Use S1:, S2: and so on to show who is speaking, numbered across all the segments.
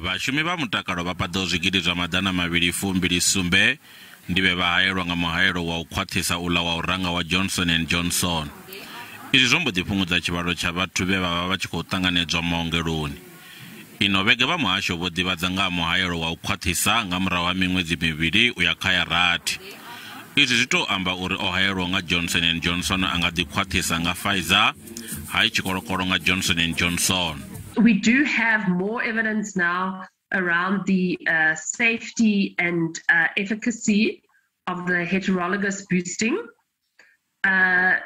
S1: Vhashumi vha mutakalo vha paḓaho 227 ndi vhe vha haelwa nga muhaelo wa u khwaṱhisa uḽa wa u ranga wa Johnson and Johnson. Izwi zwo mbo ḓi fhungudza tshivhalo tsha vhathu vhe vha vha vha tshi khou ṱanganedzwa maongeloni. Ino vhege vha muhasho vho ḓivhadza nga ha muhaelo wa u khwaṱhisa nga murahu ha miṅwedzi mivhili u ya kha ya rathi. Izwi zwi tou amba uri o haelwaho nga Johnson and Johnson a nga ḓi khwaṱhisa nga Pfizer, hai tshikolokolo nga Johnson and Johnson.
S2: We do have more evidence now around the safety and efficacy of the heterologous boosting. There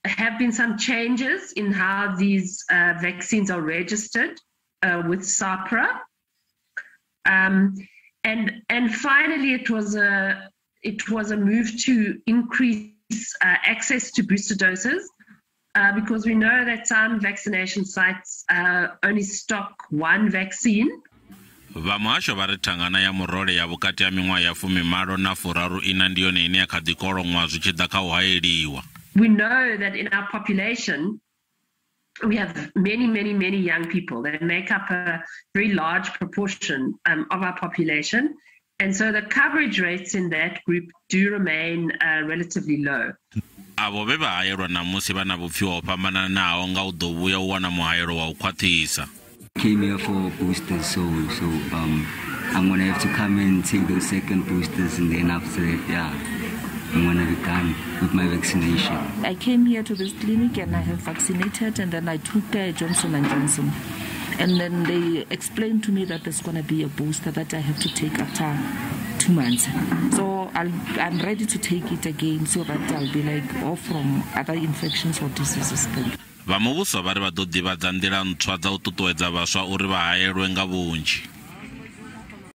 S2: have been some changes in how these vaccines are registered with SAHPRA. And finally, it was a move to increase access to booster doses, because we know that some vaccination sites only stock one vaccine.
S1: Vha muhasho vha ri thangana ya murole ya vhukati ha miṅwaha ya 24 na 34 ndi yone ine ya kha ḓi koloṅwa zwi tshi ḓa kha u haeliwa.
S2: We know that in our population we have many, many, many young people that make up a very large proportion of our population. And so the coverage rates in that group do remain relatively low.
S1: Avho vhe vha haelwa ṋamusi vha na vhupfiwa ho fhambananaho nga u ḓo vhuya u wana muhaelo wa u khwaṱhisa.
S3: Came here for boosters, so I'm gonna have to come and take those second boosters, and then after that, yeah, I'm gonna be done with my vaccination.
S4: I came here to this clinic and I have vaccinated, and then I took Johnson and Johnson. And then they explained to me that there's gonna be a booster that I have to take after 2 months. So I'm ready to take it again so that I'll be like off from other infections or diseases.
S1: Vha muvhuso vha ri vha ḓo ḓivhadza nḓila ntswa dza u ṱuṱuwedza vhaswa uri vha haelwe nga vhunzhi.